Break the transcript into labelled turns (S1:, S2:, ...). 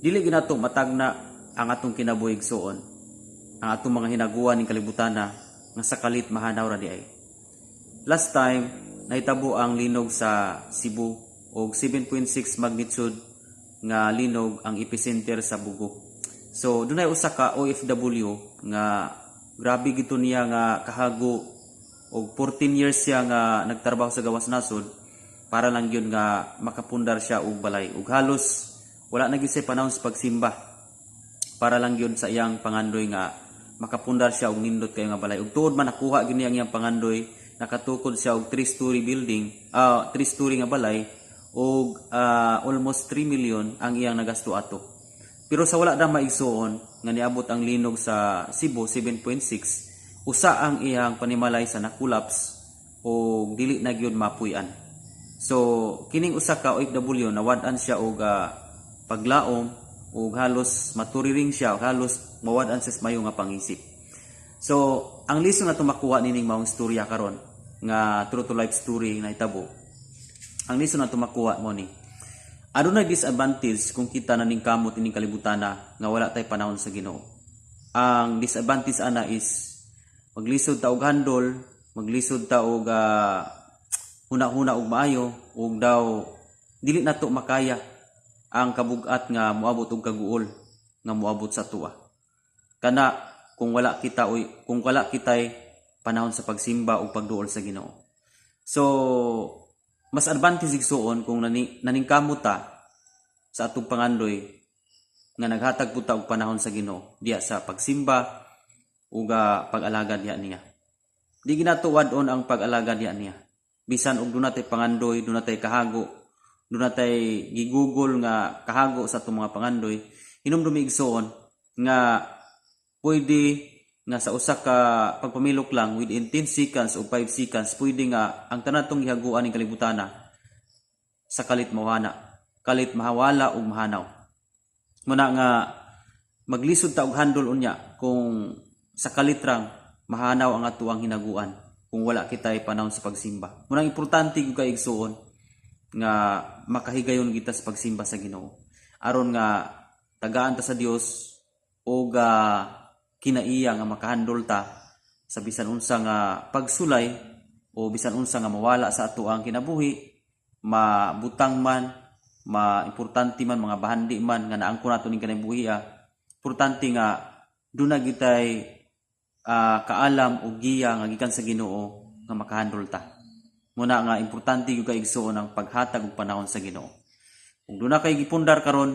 S1: Dili ginato matagna ang atong kinabuhi, igsuon. Ang atong mga hinaguan ning kalibutana nga sa kalit mahanaw ra diay. Last time nahitabo ang linog sa Cebu og 7.6 magnitude nga linog ang epicenter sa Bogo. So dunay usa ka OFW nga grabe gito niya nga kahago og 14 years siya nga nagtrabaho sa gawas nasod para lang yun nga makapundar siya og balay, ug halos wala na gyud siya panahon sa pagsimba para lang yun sa iyang pangandoy nga makapundar siya og nindot kayo nga balay. Ug tuod man nakuha gyud niya ang iyang pangandoy, nakatukod siya og 3-story building, 3-story nga balay, og almost 3 million ang iyang nagasto ato. Pero sa wala dama, igsuon, nga niabot ang linog sa Cebu 7.6, usa ang iyang panimalay sa na-collapse og dili na gyud mapuy-an. So kining usa ka OFW, nawad-an siya og paglaom ug halos maturiring siya, halos mawad-an siya sa mayo nga pangisip. So ang lesson nga makuha nining maong istorya karon nga true to life story na hitabo. Ang lesson nga makuha mo ni adunay disadvantage kung kita naningkamot ining kalibutana nga wala tay panahon sa Ginoo. Ang disadvantage ana is maglisod ta og handol, maglisod ta og huna-huna og maayo, ug daw dili nato makaya ang kabugat nga moabot og kaguol nga moabot sa tuwa. Kana kung wala kita oy, kung wala kitay panahon sa pagsimba ug pagduol sa Ginoo. So mas advantage, igsuon, kung naningkamot ta sa atong pangandoy nga naghatag pud ta og panahon sa Ginoo diya sa pagsimba ug pag-alagad diya niya. Di ginato wad-on ang pag-alagad diya niya. Bisan og duna tay pangandoy, duna tay kahago, duna tay gigugol nga kahago sa atong mga pangandoy, hinumdumi, igsuon, nga pwede nga sa usa ka pagpamilok lang, within 10 seconds o 5 seconds, pwede nga ang tanan tong gihaguan ning kalibutana sa kalit mawala, kalit mahawala ug mahanaw. Muna nga maglisod ta og handol unya kung sa kalit rang mahanaw ang atuang hinaguan kung wala kitay panahon sa pagsimba. Munang importante gyud kay, igsuon, nga makahigayon kita sa pagsimba sa Ginoo aron nga tagaan ta sa Dios og kinaiya nga makahandol ta sa bisan unsa nga pagsulay o bisan unsa nga mawala sa ato ang kinabuhi, mabutang man, maimportante man, mga bahandi man nga naangko nato ning kinabuhi. Importante nga duna gitay kaalam o giya nga gikan sa Ginoo nga makahandol ta. Muna nga importante gyud kay, igsuon, ang paghatag og panahon sa Ginoo. Kung duna kay gipundar karon